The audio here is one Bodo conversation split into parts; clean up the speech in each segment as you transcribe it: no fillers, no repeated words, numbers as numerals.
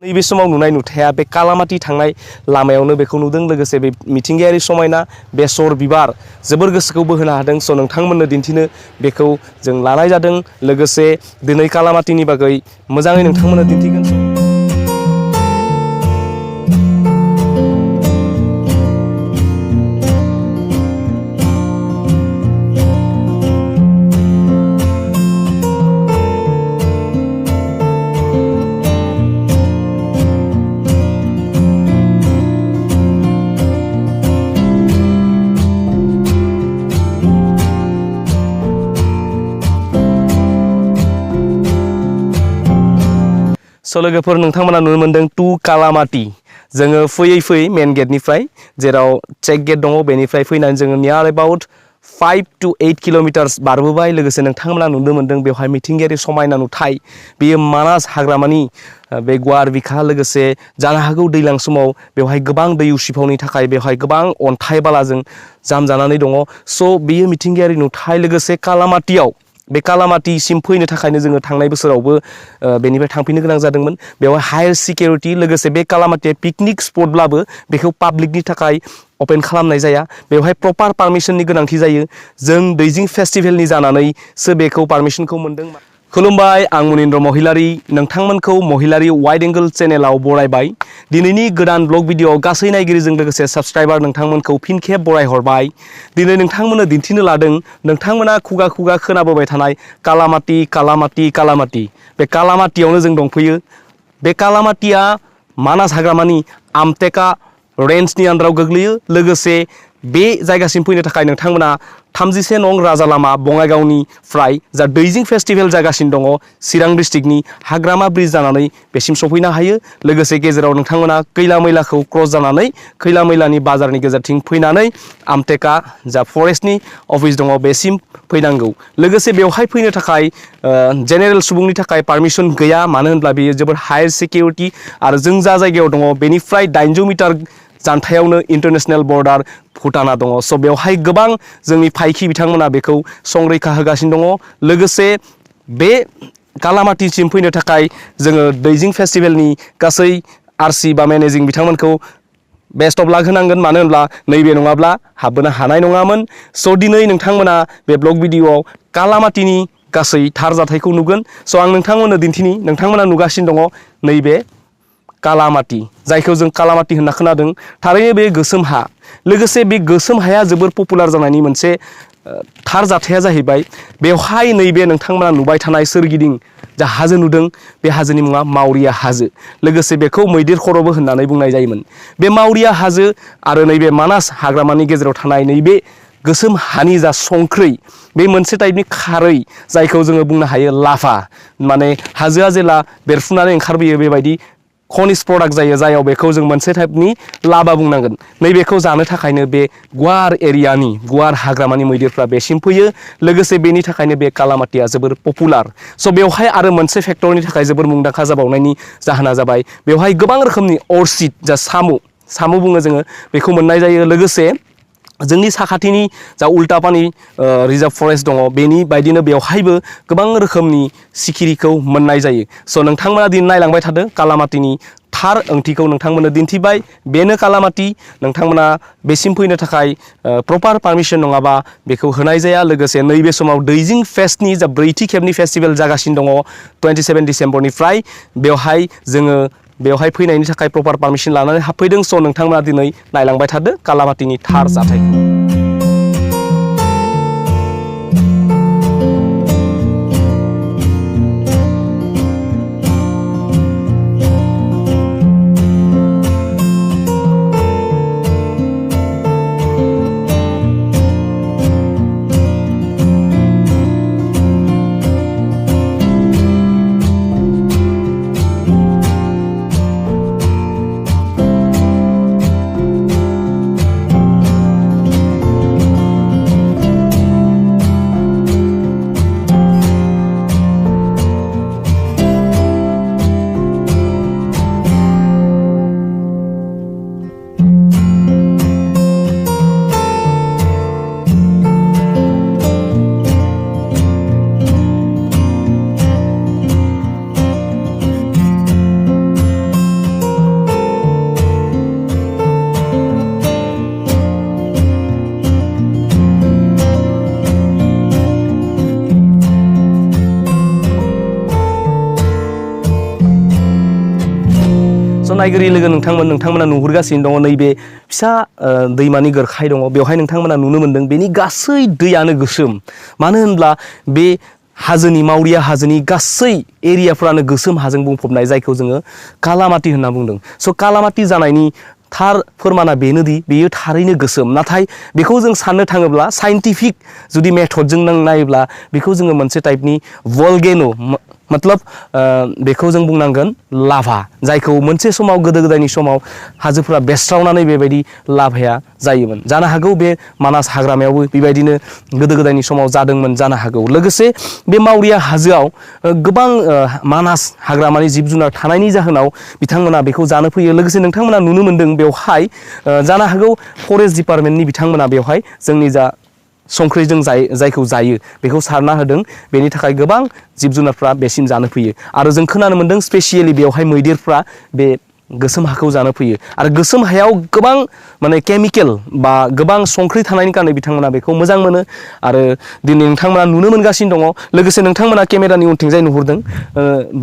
नैबे समाव नुनाय नुथाया बे कालामाति थांनाय लामायावनो बेखौ नुदों लोगोसे बे मिथिंगायारि समायना बेसर बिबार जोबोर गोसोखौ बोहोनो हादों स' नोंथांमोननो दिन्थिनो बेखौ जों लानाय जादों लोगोसे दिनै कालामातिनि बागै मोजाङै नोंथांमोननो दिन्थिगोन। स' लोगोफोर नोंथांमोना नुनो मोन्दों टु कालामाति जोङो फैयै फैयै मेन गेटनिफ्राय जेराव चेक गेट दङ बेनिफ्राय फैनानै जोङो नियार एबाउट 5 to 8 किल'मिटार्स बारबोबाय लोगोसे नोंथांमोना नुनो मोन्दों बेवहाय मिथिंगायारि समायना नुथाय बेयो मानास हाग्रामानि बे गुवार बिखा लोगोसे जानो हागौ दैज्लां समाव बेवहाय गोबां दै उसिफावनि थाखाय बेवहाय गोबां अन्थाइ बालाजों जाम जानानै दङ स' बेयो मिथिंगायारि नुथाय लोगोसे कालामातियाव बे कालामातिसिम फैनो थाखायनो जोङो थांनाय बोसोरावबो बेनिफ्राय थांफिननो गोनां जादोंमोन बेवहाय हायर सिकिउरिटि लोगोसे बे कालामातिया पिकनिक स्पटब्लाबो बेखौ पाब्लिकनि थाखाय अपेन खालामनाय जाया बेवहाय प्रपार पारमिसननि गोनांथि जायो जों दैजिं फेस्टिभेलनि जानानैसो बेखौ पारमिसनखौ मोन्दों। खुलुमबाय आं मुनिन्द्र महिलारि नोंथांमोनखौ महिलारि वाइड एंगल चेनेलाव बरायबाय दिनैनि गोदान ब्लग भिडिअ गासै नायगिरिजों लोगोसे साबस्क्राइबार नोंथांमोनखौ फिन खेब बरायहरबाय दिनै नोंथांमोननो दिन्थिनो लादों नोंथांमोना खुगा खुगा खोनाबोबाय थानाय कालामाति कालामाति कालामाति बे कालामातियावनो जों दंफैयो बे कालामातिया मानास हाग्रामानि आमटेका रेन्जनि आन्दाराव गोग्लैयो लोगोसे बे जायगासिम फैनो थाखाय नोंथांमोना 31 नं राजा लामा बङाइगावनिफ्राय जा दैजिं फेस्टिभेल जागासिनो दङ चिरां डिस्ट्रिक्टनि हाग्रामा ब्रिज जानानै बेसिम सफैनो हायो लोगोसे गेजेराव नोंथांमोना खैला मैलाखौ क्रस जानानै खैला मैलानि बाजारनि गेजेरथिं फैनानै आमटेका जा फरेस्टनि अफिस दङ बेसिम फैनांगौ लोगोसे बेवहाय फैनो थाखाय जेनेरेल सुबुंनि थाखाय पारमिसन गैया मानो होनब्ला बेयो जोबोर हायर सिकिउरिटि आरो जों जा जायगायाव दङ बेनिफ्राय 800 मिटार जानथायावनो इन्टारनेशनेल बर्डार भुटाना दङ स' बेवहाय गोबां जोंनि फायखि बिथांमोना बेखौ संरैखा होगासिनो दङ लोगोसे बे कालामातिसिम फैनो थाखाय जोङो दैजिं फेस्टिभेलनि गासै आरसि बा मेनेजिं बिथांमोनखौ बेस्ट अफ लाक होनांगोन मानो होनब्ला नैबे नङाब्ला हाबबोनो हानाय नङामोन स' दिनै नोंथांमोना बे ब्लग भिडिअआव कालामातिनि गासै थार जाथायखौ नुगोन स' आं नोंथांमोननो दिन्थिनि नोंथांमोना नुगासिनो दङ नैबे कालामाति जायखौ जों कालामाति होनना खोनादों थारैनो बे गोसोम हा लोगोसे बे गोसोम हाया जोबोर पपुलार जानायनि मोनसे थार जाथाया जाहैबाय बेवहाय नैबे नोंथांमोना नुबाय थानाय सोरगिदिं जा हाजो नुदों बे हाजोनि मुङा मावरिया हाजो लोगोसे बेखौ मैदेर खर'बो होननानै बुंनाय जायोमोन बे मावरिया हाजो आरो नैबे मानास हाग्रामानि गेजेराव थानाय नैबे गोसोम हानि जा संख्रै बे मोनसे टाइपनि खारै जायखौ जोङो बुंनो हायो लाभा माने हाजोआ जेला बेरफुनानै ओंखारबोयो बेबायदि खनिज प्रडाक्ट जायो जायाव बेखौ जों मोनसे टाइपनि लाभा बुंनांगोन नैबेखौ जानो थाखायनो बे गुवार एरियानि गुवार हाग्रामानि मैदेरफ्रा बेसिम फैयो लोगोसे बेनि थाखायनो बे कालामातिया जोबोर पपुलार स' बेवहाय आरो मोनसे फेक्टरनि थाखाय जोबोर मुंदांखा जाबावनायनि जाहोना जाबाय बेवहाय गोबां रोखोमनि अर्चिड जा साम' बुङो जोङो बेखौ मोननाय जायो लोगोसे जोंनि साखाथिनि जा उल्टापानि रिजार्भ फरेस्ट दङ बेनि बायदिनो बेवहायबो गोबां रोखोमनि सिखिरिखौ मोननाय जायो स' नोंथांमोना दिन नायलांबाय थादों कालामातिनि थार ओंथिखौ नोंथांमोननो दिन्थिबाय बेनो कालामाति नोंथांमोना बेसिम फैनो थाखाय प्रपार पारमिसन नङाबा बेखौ होनाय जाया लोगोसे नैबे समाव दैजिं फेस्टनि जा 4थि खेबनि फेस्टिभेल जागासिनो दङ 27 डिसेम्बरनिफ्राय बेवहाय जोङो बेवहाय फैनायनि थाखाय प्रपार पारमिसन लानानै हाबफैदों स' नोंथांमोना दिनै नायलांबाय थादो कालामातिनि थार जाथायखौ। नायगिरि लोगो नोंथांमोना नुहुरगासिनो दङ नैबे फिसा दैमानि गोरखाय दङ बेवहाय नोंथांमोना नुनो मोन्दों बेनि गासै दैयानो गोसोम मानो होनब्ला बे हाजोनि मावरिया हाजोनि गासै एरियाफ्रानो गोसोम हाजों बुंफबनाय जायखौ जोङो कालामाटी होनना बुंदों स' कालामाटी जानायनि थार फोरमाना बेनोदि बेयो थारैनो गोसोम नाथाय बेखौ जों साननो थाङोब्ला साइन्टिफिक जुदि मेथडजों नायोब्ला बेखौ जोङो मोनसे टाइपनि भलकेनो मतलब बेखौ जों बुंनांगोन लाभा जायखौ मोनसे समाव गोदो गोदायनि समाव हाजोफोरा बेस्रावनानै बेबायदि लाभाया जायोमोन जानो हागौ बे मानास हाग्रामायावबो बेबायदिनो गोदो गोदायनि समाव जादोंमोन जानो हागौ लोगोसे बे मावरिया हाजोआव गोबां मानास हाग्रामानि जिब जुनार थानायनि जाहोनाव बिथांमोना बेखौ जानो फैयो लोगोसे नोंथांमोना नुनो मोन्दों बेवहाय जानो हागौ फरेस्ट डिपार्टमेन्टनि बिथांमोना बेवहाय जोंनि जा संख्रिजों जायखौ जायो बेखौ सारना होदों बेनि थाखाय गोबां जिब जुनारफ्रा बेसिम जानो फैयो आरो जों खोनानो मोन्दों स्पेसियेलि बेवहाय मैदेरफ्रा बे गोसोम हाखौ जानो फैयो आरो गोसोम हायाव गोबां माने केमिकेल बा गोबां संख्रि थानायनि कारणे बिथांमोना बेखौ मोजां मोनो आरो दिनै नोंथांमोना नुनो मोनगासिनो दङ लोगोसे नोंथांमोना केमेरानि उनथिंजाय नुहुरदों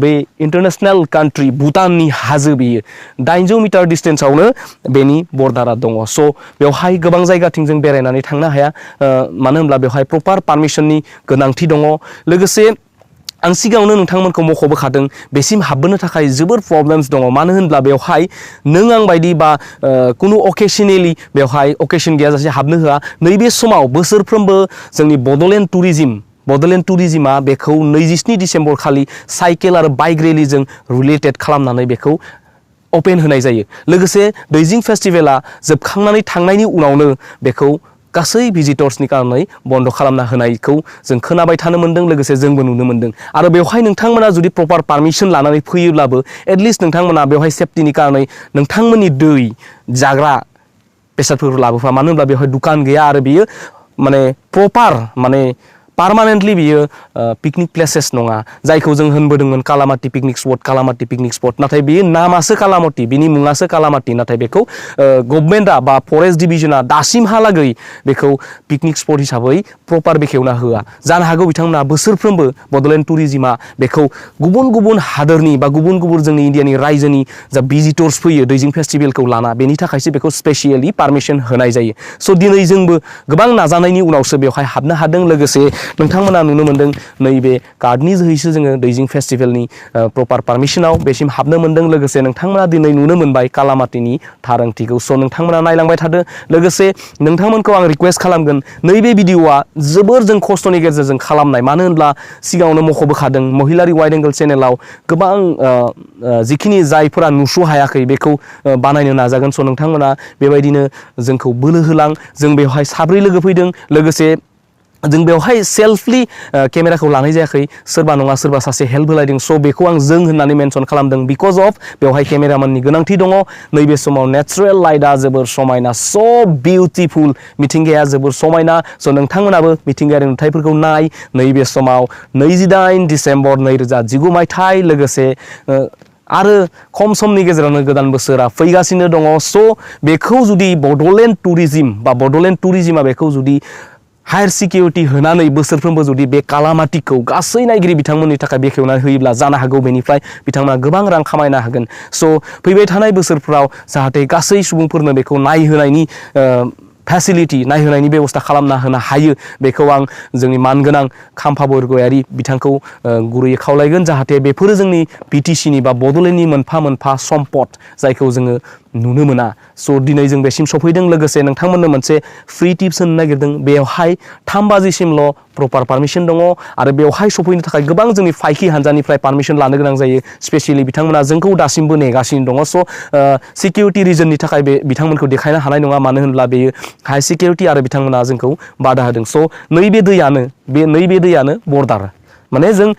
बे इन्टारनेसनेल कान्ट्रि भुटाननि हाजो बेयो 800 मिटार डिस्टेन्सआवनो बेनि बर्डारा दङ स' बेवहाय गोबां जायगाथिं जों बेरायनानै थांनो हाया मानो होनब्ला बेवहाय प्रपार पारमिसननि गोनांथि दङ लोगोसे आं सिगाङावनो नोंथांमोनखौ मख'बोखादों बेसिम हाबबोनो थाखाय जोबोर प्रब्लेम्स दङ मानो होनब्ला बेवहाय नों आं बायदि बा कुनु अकेशनेलि बेवहाय अकेशन गैयाजासे हाबनो होआ नैबे समाव बोसोरफ्रोमबो जोंनि बड'लेण्ड टुरिजिमा बेखौ 27 डिसेम्बर खालि साइकेल आरो बाइक रेलिजों रिलेटेड खालामनानै बेखौ अपेन होनाय जायो लोगोसे दैजिं फेस्टिभेला जोबखांनानै थांनायनि उनावनो बेखौ गासै भिजिटर्सनि कारनै बन्द खालामना होनायखौ जों खोनाबाय थानो मोन्दों लोगोसे जोंबो नुनो मोन्दों आरो बेवहाय नोंथांमोना जुदि प्रपार पारमिसन लानानै फैयोब्लाबो एटलिस्ट नोंथांमोना बेवहाय सेफटिनि कारनै नोंथांमोननि दै जाग्रा बेसादफोरखौ लाबोफा मानो होनब्ला बेवहाय दुकान गैया आरो बियो माने प्रपार माने पार्मानेन्टलि बियो पिकनिक प्लेसेस नङा जायखौ जों होनबोदोंमोन कालामाटी पिकनिक स्पट नाथाय बेयो नामासो कालामाटी बिनि मुङासो कालामाटी नाथाय बेखौ गभर्नमेन्टआ बा फरेस्ट डिभिजना दासिमहालागै बेखौ पिकनिक स्पट हिसाबै प्रपार बेखेवना होआ जानो हागौ बिथांमोना बोसोरफ्रोमबो बड'लेण्ड टुरिजिमा बेखौ गुबुन गुबुन हादोरनि बा गुबुन गुबुन जोंनि इण्डियानि रायजोनि जा भिजिटर्स फैयो दैजिं फेस्टिभेलखौ लाना बेनि थाखायसो बेखौ स्पेसियेलि पारमिसन होनाय जायो स' दिनै जोंबो गोबां नाजानायनि उनावसो बेवहाय हाबनो हादों लोगोसे नोंथांमोना नुनो मोन्दों नैबे कार्डनि जोहैसो जोङो दैजिं फेस्टिभेलनि प्रपार पारमिसनाव बेसिम हाबनो मोन्दों लोगोसे नोंथांमोना दिनै नुनो मोनबाय कालामाटीनि थार ओंथिखौ स' नोंथांमोना नायलांबाय थादो लोगोसे नोंथांमोनखौ आं रिक्वेस्ट खालामगोन नैबे भिडिअआ जोबोर जों खस्थ'नि गेजेरजों खालामनाय मानो होनब्ला सिगाङावनो मख'बोखादों महिलारि वाइड एंगल चेनेलाव गोबां जिखिनि जायफोरा नुस' हायाखै बेखौ बानायनो नाजागोन स' नोंथांमोना बेबायदिनो जोंखौ बोलो होलां जों बेवहाय 7 लोगो फैदों लोगोसे जों बेवहाय सेल्फलि केमेराखौ लानाय जायाखै सोरबा नङा सोरबा सासे हेल्प होलायदों स' बेखौ आं जों होननानै मेनसन खालामदों बिकज अफ बेवहाय केमेरामेननि गोनांथि दङ नैबे समाव नेचारेल लाइटआ जोबोर समायना स' बिउटिफुल मिथिंगाया जोबोर समायना स' नोंथांमोनाबो मिथिंगायारि नुथायफोरखौ नाय नैबे समाव 28 डिसेम्बर 2019 मायथाइ लोगोसे आरो खम समनि गेजेरावनो गोदान बोसोरा फैगासिनो दङ स' बेखौ जुदि बड'लेण्ड टुरिजिमा बेखौ जुदि हायर सिकिउरिटि होनानै बोसोरफ्रोमबो जुदि बे कालामाटीखौ गासै नायगिरि बिथांमोननि थाखाय बेखेवनानै होयोब्ला जानो हागौ बेनिफ्राय बिथांमोना गोबां रां खामायनो हागोन स' फैबाय थानाय बोसोरफ्राव जाहाथे गासै सुबुंफोरनो बेखौ नायहोनायनि फेसिलिटि नायहोनायनि बेबस्था खालामना होनो हायो बेखौ आं जोंनि मानगोनां खाम्फा बरगयारि बिथांखौ गुरैयै खावलायगोन जाहाथे बेफोरो जोंनि बिटिसिनि बा बड'लेण्डनि मोनफा सम्पद जायखौ जोङो नुनो मोना स' दिनै जों बेसिम सफैदों लोगोसे नोंथांमोननो मोनसे फ्रि टिप्स होनो नागिरदों बेवहाय 3 बाजिसिमल' प्रपार पारमिसन दङ आरो बेवहाय सफैनो थाखाय गोबां जोंनि फाइखि हान्जानिफ्राय पारमिसन लानो गोनां जायो स्पेसियेलि बिथांमोना जोंखौ दासिमबो नेगासिनो दङ स' सिकिउरिटि रिजननि थाखाय बे बिथांमोनखौ देखायनो हानाय नङा मानो होनब्ला बेयो हाई सिकिउरिटि आरो बिथांमोना जोंखौ बादा होदों स' नैबे दैयानो बर्डार माने जों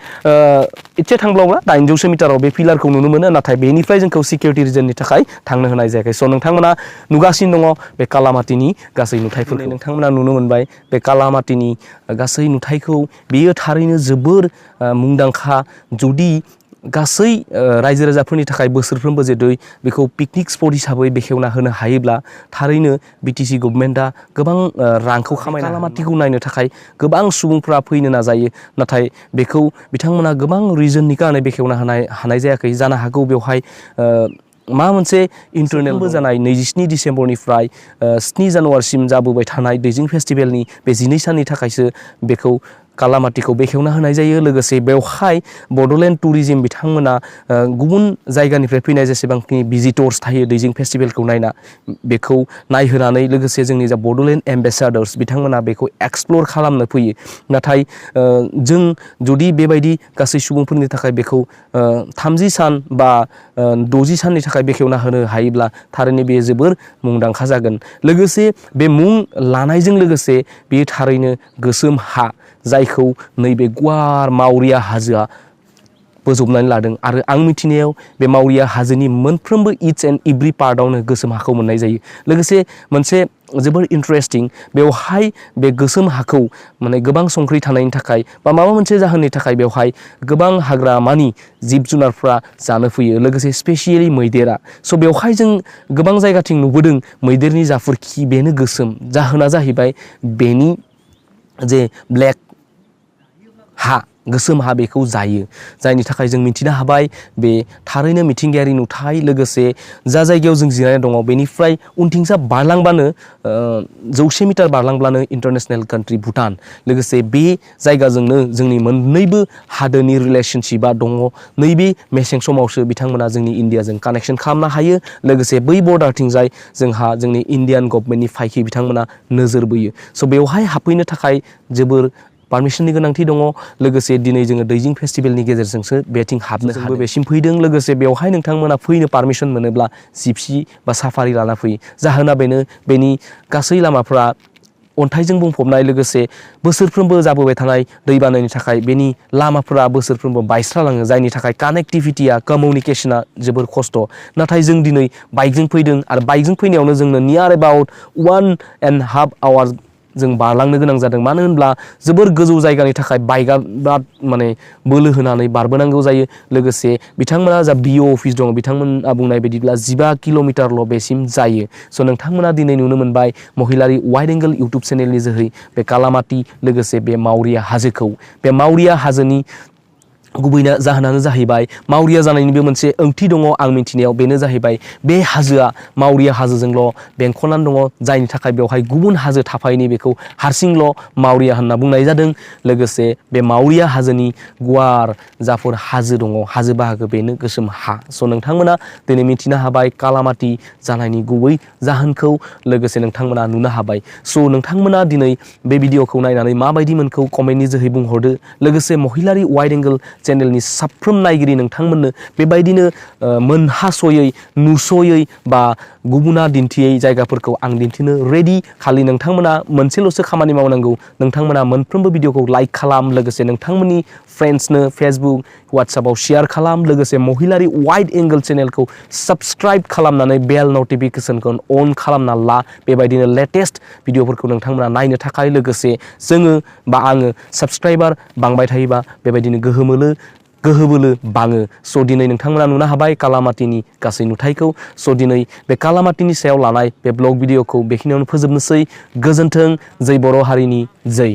इसे थांब्लावब्ला 800 मिटाराव बे पिलारखौ नुनो मोनो नाथाय बेनिफ्राय जोंखौ सिकिउरिटि रिजननि थाखाय थांनो होनाय जायाखै स' नोंथांमोना नुगासिनो दङ बे कालामाटीनि गासै नुथायफोरखौ नोंथांमोना नुनो मोनबाय बे कालामाटीनि गासै नुथायखौ बेयो थारैनो जोबोर मुंदांखा जुदि गासै रायजो राजाफोरनि थाखाय बोसोरफ्रोमबो जे बेखौ पिकनिक स्पट हिसाबै बेखेवना होनो हायोब्ला थारैनो बिटिसि गभर्नमेन्टआ गोबां रांखौ खामायनो कालामाटीखौ नायनो थाखाय गोबां सुबुंफ्रा फैनो नाजायो नाथाय बेखौ बिथांमोना गोबां रिजननि कारणे बेखेवना हानाय जायाखै जानो हागौ बेवहाय मा मोनसे इन्टारनेलबो जानाय 27 डिसेम्बरनिफ्राय 7 जानुवारिसिम जाबोबाय थानाय दैजिं फेस्टिभेलनि बे 12 साननि थाखायसो बेखौ कालामातिखौ बेखेवना होनाय जायो। लोगोसे बेवहाय बड'लेण्ड टुरिजिम बिथांमोना गुबुन जायगानिफ्राय फैनाय जेसेबांखिनि भिजिटर्स थायो दैजिं फेस्टिभेलखौ नायना बेखौ नायहोनानै लोगोसे जोंनि जा बड'लेण्ड एम्बेसाडर्स बिथांमोना बेखौ एक्सप्लर खालामनो फैयो। नाथाय जों जुदि बेबायदि गासै सुबुंफोरनि थाखाय बेखौ 30 सान बा 60 साननि थाखाय बेखेवना होनो हायोब्ला थारैनो बेयो जोबोर मुंदांखा जागोन। लोगोसे बे मुं लानायजों लोगोसे बेयो थारैनो गोसोम हा जायखौ नैबे गुवार मावरिया हाजोआ बोजबनानै लादों आरो आं मिथिनायाव बे मावरिया हाजोनि मोनफ्रोमबो इच एन्ड एभ्रि पार्टआवनो गोसोम हाखौ मोननाय जायो। लोगोसे मोनसे जोबोर इन्टारेस्टिं बेवहाय बे गोसोम हाखौ माने गोबां संख्रि थानायनि थाखाय बा माबा मोनसे जाहोननि थाखाय बेवहाय गोबां हाग्रामानि जिब जुनारफ्रा जानो फैयो। लोगोसे स्पेसियेलि मैदेरा। स' बेवहाय जों गोबां जायगाथिं नुबोदों मैदेरनि जाफोर खि बेनो गोसोम। जाहोना जाहैबाय बेनि जे ब्लेक हा गोसोम हा बेखौ जायो। जायनि थाखाय जों मिथिनो हाबाय बे थारैनो मिथिंगायारि नुथाय। लोगोसे जा जायगायाव जों जिरायना दङ बेनिफ्राय उनथिंजा बारलांबानो 100 मिटार बारलांब्लानो इन्टारनेशनेल कान्ट्रि भुटान। लोगोसे बे जायगाजोंनो जोंनि मोननैबो हादोरनि रिलेसनशिपा दङ। नैबे मेसें समावसो बिथांमोना जोंनि इण्डियाजों कानेक्सन खालामनो हायो। लोगोसे बै बर्डारथिंजाय जोंहा जोंनि इण्डियान गभर्नमेन्टनि फायखि बिथांमोना नोजोर बोयो। स' बेवहाय हाबफैनो थाखाय जोबोर पारमिसननि गोनांथि दङ। लोगोसे दिनै जोङो दैजिं फेस्टिभेलनि गेजेरजोंसो बेथिं हाबनो हादों। बेसिम फैदों। लोगोसे बेवहाय नोंथांमोना फैनो पारमिसन मोनोब्ला जिपसि बा साफारि लाना फैयो। जाहोना बेनो बेनि गासै लामाफ्रा अन्थाइजों बुंफबनाय। लोगोसे बोसोरफ्रोमबो जाबोबाय थानाय दैबानानि थाखाय बेनि लामाफोरा बोसोरफ्रोमबो बायस्रालाङो। जायनि थाखाय कानेक्टिभिटिया कमिउनिकेसना जोबोर खस्थ'। नाथाय जों दिनै बाइकजों फैदों आरो बाइकजों फैनायावनो जोंनो नियार एबाउट 1.5 आवार्स जों बारलांनो गोनां जादों। मानो होनब्ला जोबोर गोजौ जायगानि थाखाय बाइकआ बिराद माने बोलो होनानै बारबोनांगौ जायो। लोगोसे बिथांमोना जा बिअ अफिस दं बिथांमोना बुंनाय बायदिब्ला 15 किल'मिटारल' बेसिम जायो। स' नोंथांमोना दिनै नुनो मोनबाय महिलारि वाइड एंगल इउटुब चेनेलनि जोहै बे कालामाति लोगोसे बे मावरिया हाजोखौ। बे मावरिया हाजोनि गुबै जाहोनानो जाहैबाय मावरिया जानायनिबो मोनसे ओंथि दङ आं मिथिनायाव। बेनो जाहैबाय बे हाजोआ मावरिया हाजोजोंल' बेंखनानै दङ। जायनि थाखाय बेवहाय गुबुन हाजो थाफायनि बेखौ हारसिंल' मावरिया होनना बुंनाय जादों। लोगोसे बे मावरिया हाजोनि गुवार जाफोर हाजो दङ हाजो बाहागो बेनो गोसोम हा। स' नोंथांमोना दिनै मिथिनो हाबाय कालामाति जानायनि गुबै जाहोनखौ। लोगोसे नोंथांमोना नुनो हाबाय। स' नोंथांमोना दिनै बे भिडिअखौ नायनानै माबायदि मोनखौ कमेन्टनि जोहै बुंहरदो। लोगोसे महिलारि वाइड एंगल चेनेलनि साफ्रोम नायगिरि नोंथांमोननो बेबायदिनो मोनहास'यै नुस'यै बा गुबुना दिन्थियै जायगाफोरखौ आं दिन्थिनो रेडि। खालि नोंथांमोना मोनसेल'सो खामानि मावनांगौ। नोंथांमोना मोनफ्रोमबो भिडिअखौ लाइक खालाम। लोगोसे नोंथांमोननि फ्रेन्ड्सनो फेसबुक वाट्सापाव शेयार खालाम। लोगोसे महिलारि वाइड एंगल चेनेलखौ साबस्क्राइब खालामनानै बेल नटिफिकेसनखौ अन खालामना ला। बेबायदिनो लेटेस्ट भिडिअफोरखौ नोंथांमोना नायनो थाखाय। लोगोसे जोङो बा आङो साबस्क्राइबार बांबाय थायोबा बेबायदिनो गोहो बोलो बाङो। स' दिनै नोंथांमोना नुनो हाबाय कालामातिनि गासै नुथायखौ। स' दिनै बे कालामातिनि सायाव लानाय बे ब्लग भिडिअखौ बेखिनियावनो फोजोबनोसै। गोजोन्थों। जै बर' हारिनि जै।